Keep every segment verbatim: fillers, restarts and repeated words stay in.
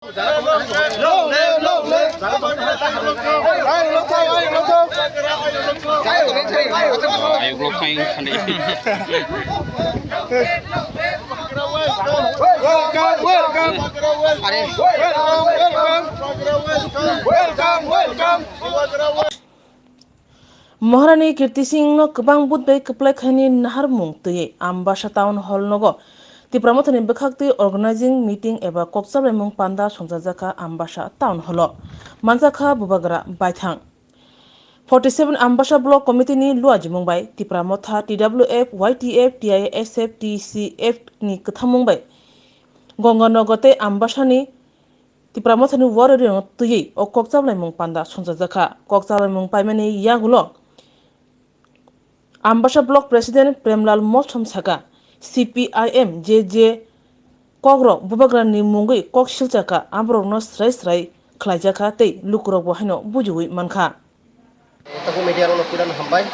Ayukrok phai thani. Welcome, welcome. Welcome, welcome. Welcome, welcome. Maharani Kirti Singh no kwbang but bai kwplai khaini naharmung twiwi Ambasa Town Hall nogo Tipra Mothani bwkhaktwi organizing meeting eba kokchaplaimung panda songchajakha Ambasa Town Hall o. Manjakha bubagra baithang. Forty seven Ambasa Block Committee ni luajimung bai Tipra Motha, T W F, Y T F, T I S F, T C F ni kwthamung bai Gonganagar tei Ambasa ni Tipra Mothani warrior rokno twiwi o kokchaplaimung panda songchajakha. Kokchaplaimung paimani yagulo Ambasa Block President Premlal Mosom saka, C P I M je je kokrok bubagrani mungwi kok silchakha, aborokno srai srai khlaijakha tei lukurokbo haino bujiwi mankha. Tabuk media rokno puilano hambai.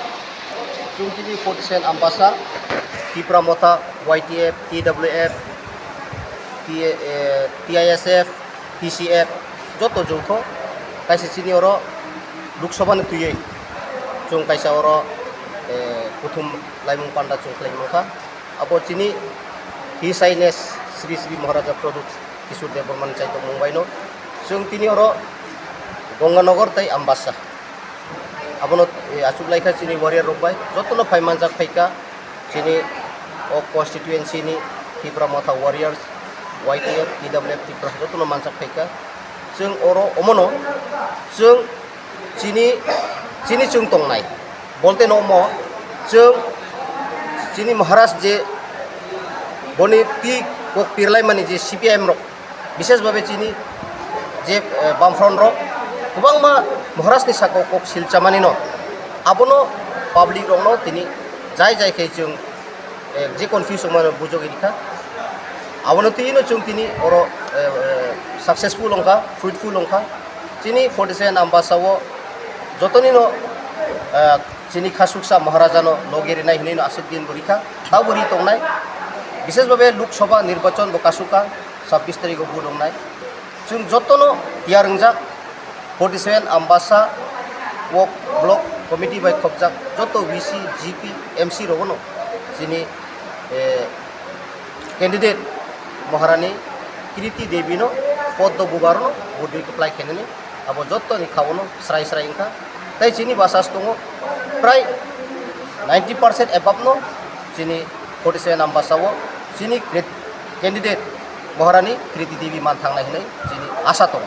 Chwng tini forty seven Ambasa, Tipra Motha, Y T F, T W F, T, eh, T I S F, T C F, joto joutho kaisa chini oro Lok Sabha ni twiwi chwng kaisa oro, eh, kuthum laimung panda chwng khlai mankha. Abo chini His Highness Sri Sri Maharaja Pradyut Kishore Debbarma ni chaitokmung baino chwng tini oro Gonganagar tei Ambasa. Abono, eh, achuk laikha chini warrior rok bai, jotono phai manjak phaikha chini o constituency ni Tipra Motha warriors, Y T F, T W F Tipra jotono manjak phaikha. Chwng oro omono chwng chini, chini chwng tongnai. Bolte no omo chwng chini Maharaj je boni twi kok pirlaimani je C P I M rok, bishesh bhabe chini je, eh, Bamfront rok kwbangma Maharaj ni saka o kok silchamani no, abono public rok no tini jai jai khe chwng, eh, je confuse wngmano bujogwi rikha. Abono twi no chwng tini oro, eh, eh, successful wngkha, fruitful wngkha. Chini forty seven Ambasa o jotoni no, eh, chini khasuksa Maharaja no logi rinai hinwi no aswk din bo rikha, tabo ri tongnai. Bishesh bhabe Lok Sabha nirbachon bo kasukha, sabbish tarikh o vote wngnai. Chwng jotono tiyar wngjak, forty seven Ambasa o block committee bai khopjak joto V C, G P, M C rogono chini, eh, candidate Maharani Kriti Devi no Poddo Bubagra no vote ri kwplai khainani abo jotoni khaono srai srai wngkha. Tei chini basa tongo prai ninety percent above no chini forty seven Ambasa o chini cre-, candidate Maharani Kriti Devi man thangnai hinwi chini asa tongo.